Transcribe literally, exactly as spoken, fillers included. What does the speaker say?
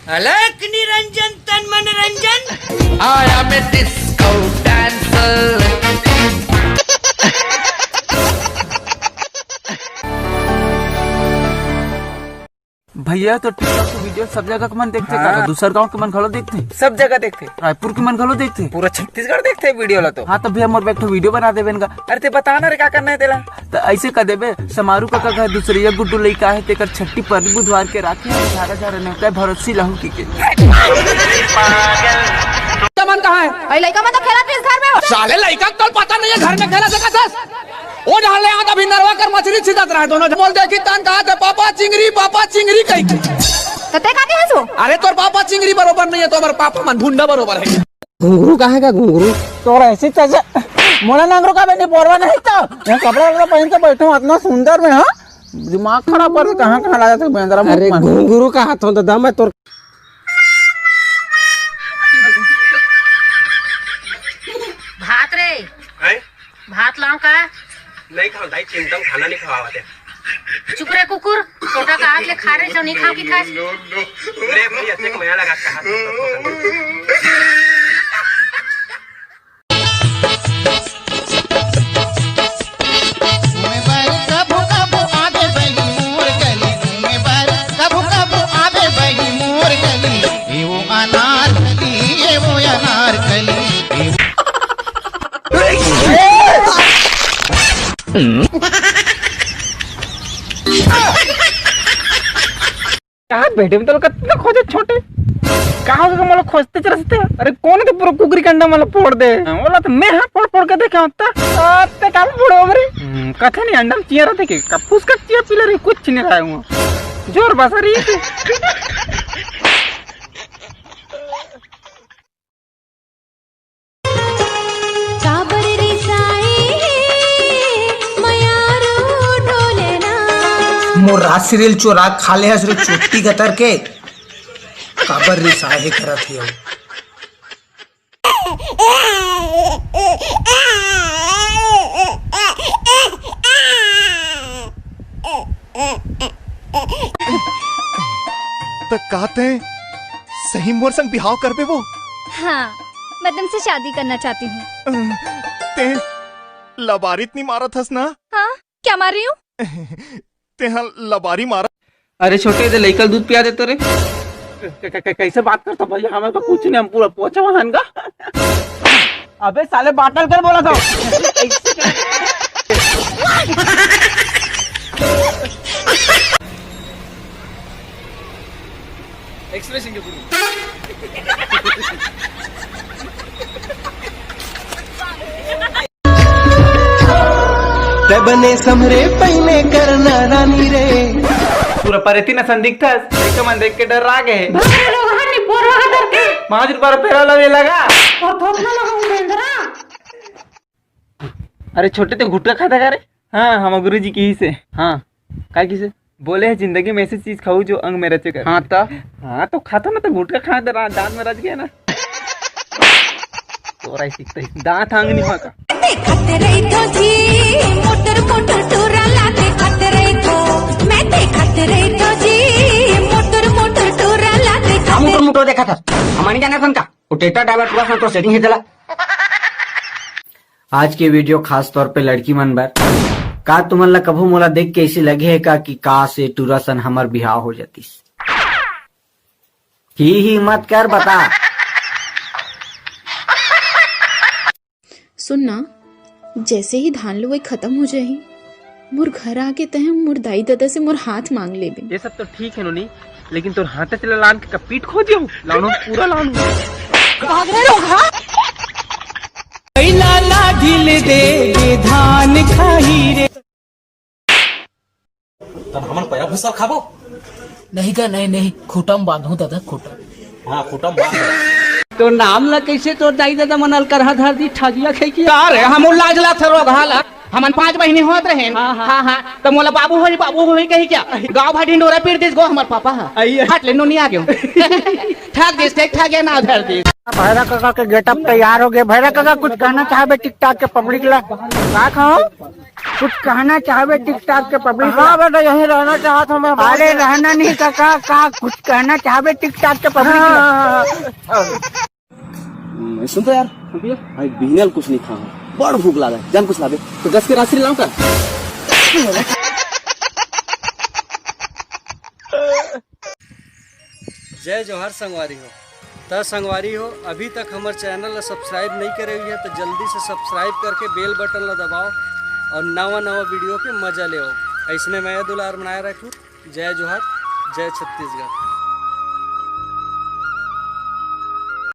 अलख निरंजन तन मन Ranjan. I am a disco dancer। भैया, तो TikTok के video सब जगह के मन देखथे का? हाँ। दूसर गांव के मन घलो देखथे? सब जगह देखथे। रायपुर के मन घलो देखथे? पूरा छत्तीसगढ़ देखथे video ला तो। हाँ, तो भैया, मोर बर एक ठो video बना देबे न गा। अरे, ते बता ना रे, का करना हे तेला? त अइसे कर देबे, समारू कका घर दूसरइया गुड्डू लइका हे, तेकर छट्ठी परनी बुधवार के रात हे, झारा झारा नेवता हे, भरोसी लहू की के। मन कहाँ हे? अरे लइका मन तो खेलत रहिस घर में। साले लइका कल पता नहीं हे घर में खेला सकत हस। ओ डाले आंध अभी नरवा कर मछली छिदत रहे दोनों। बोल देखी तन कहा थे, "पापा चिंगरी, पापा चिंगरी" कही। त ते का कहे हस? अरे तोर पापा चिंगरी बरोबर नहीं हे, तो हमर पापा मन भुंडा बरोबर हे। घुंघरू कहाँ हे का घुंघरू? तोर ऐसी तैसे मोला नंगरू का बेटी बोरवा नहीं तो। मैं कपड़ा वपड़ा पहन के बैठे हूँ, इतना सुंदर में, हाँ? दिमाग खराब कर दे, कहाँ कहाँ ला जाते बेंदरा अरे मुख में। घुंघरू कहा तो दादा, मैं तोर भात रे। हैं? भात लाऊं का? नहीं खाओ दाई, चिंता में खाना नहीं खवावत हे। चुप रे कुकुर, छोटा का हाथ ले खा रे, जो नहीं खाओ की खास। ले भैया, देख मया लगा कहा। घूमे बर कभू कभू आबे बहिनी मोर गली, घूमे बर कभू कभू आबे बहिनी मोर गली। ए वो अनारकली, ए वो अनारकली, ए वो कहाँ बेटे में तोला कतना खोजे छोटे? कहाँ हो मोला खोजते चलते? अरे कौन हे ते पूरा कुकरी कंडा मोला फोड़ दे? हाँ, ओला तो मैं हाँ फोड़ फोड़ के देखे होता। आते काल फोड़ो बरे। हम्म, कथे नहीं अंडा में चिया रहते के? कब फुसका चिया पी ले रही, कुछ नहीं रहा हूँ। जोर बसा रही है। काबर रिसाए हे मयारू डोले ना। मोर राजश्री ल चोरा खा ले हस रे चोट्टी गतर के। काबर रिसाए हे करत हे अउ। त का तैं सही मोर संग बिहाव करबे वो? हाँ, मैं तुमसे शादी करना चाहती हूँ। अ, तैं लबारित नहीं मारत हस ना? हाँ, क्या मार रही हूँ? तेहा लबारी मारा। अरे छोटे, दे लइका ल दूध पिया देतो रे। क-, क-, क-, कैसे बात करता भैया? हमें तो कुछ नहीं, हम पूरा पोछा वहान का। अबे साले, बाटल कर बोला था। एक्सप्रेशन के गुरु। तै बने समरे पहिने करना रानी रे। पूरा परेती न संदिग्ध हस, एक मन देख के डर आ गए। भगरे लोग हन, निपोर लगा डर के। पाँच रुपया फेरा लवे लगा। और थोक ना लगा बेंदरा। अरे छोटे, ते गुटखा खाता का रे? हाँ, हम गुरु जी की ही से। हाँ, काय की से? बोले है जिंदगी में ऐसी चीज खाऊ जो अंग में रचे कर। हाँ, त? हाँ, तो खाता ना, तो गुटखा खाए तो रा-, दांत में रच गया ना। तोरा ही सीखता है। दांत आंग नहीं हुआ का? देखत रहिथो जी, मोटर मोटर टूरा ला देखत रहिथो। मैं देखत रहिथो जी, मोटर मोटर टूरा ला देखत हम मोटर मोटर देखा था। हमारी जाना था उनका। वो ट्रैक्टर ड्राइवर पूरा संतोष सेटिंग है चला। आज के वीडियो खास तौर पे लड़की मन बर। का तुमन ला कभू मोला देख के ऐसी लगे है का कि काश ये टूरा सन हमर बिहाव हो जातिस? ही ही मत कर बता। सुन ना, जैसे ही धान लुवई खत्म हो जाही, मोर घर आके तैं मोर दाई ददा से मोर हाथ मांग लेबे। ये सब तो ठीक है नोनी, लेकिन तोर हाथे से लान के का पीठ खोज जाऊं? लानो पूरा लानो। भाग रहे लोग, हाँ? कैला ला ढील दे, दे धान खाही रे। तब हमन पैरा भूसा खाबो? नहीं का, नहीं, नहीं, खूटा म बांधहूं दादा, खूटा। हाँ, खूटा म बांध। तो नाम ला कैसे तोर दाई ददा मन अलकरहा धर दी, ठगिया खाई की? का रे, हम लाज ला थरो घाला। हमन पांच बहिनी होत रहे। हाँ, हाँ। हाँ, हाँ। तो मोला बाबू होई, बाबू होई कही क्या? गाँव भर ढिंडोरा पीट दिस गो हमर पापा हा। अइया। हट ले, नोनी आ गयो। ठग दिस, ठग, ठग गया ना धर दिस। भैरा काका के गेटअप तैयार हो गए। भैरा काका, कुछ कहना चाहबे टिकटॉक के पब्लिक ला? का कहो? कुछ कहना चाहबे टिकटॉक के पब्लिक ला? हाँ बेटा, यहीं रहना चाहत हूँ मैं। अरे रहना नहीं काका, का कुछ कहना चाहबे टिकटॉक के पब्लिक ला? हाँ, हाँ, हाँ। हम्म, सुन तो यार, हाँ भैया। भाई बिहने ले कुछ नहीं खा हूँ, बड़ भूख लागे, जान कुछ लाबे। तो दस के राशि लाऊं का? जय जोहार संगवारी हो। त संगवारी हो, अभी तक हमर चैनल ला सब्सक्राइब नहीं करे हुई है तो जल्दी से सब्सक्राइब करके बेल बटन ला दबाओ और नवा नवा वीडियो के मजा लेओ। ऐसने मया दुलार बनाए रखू। जय जोहार, जय छत्तीसगढ़।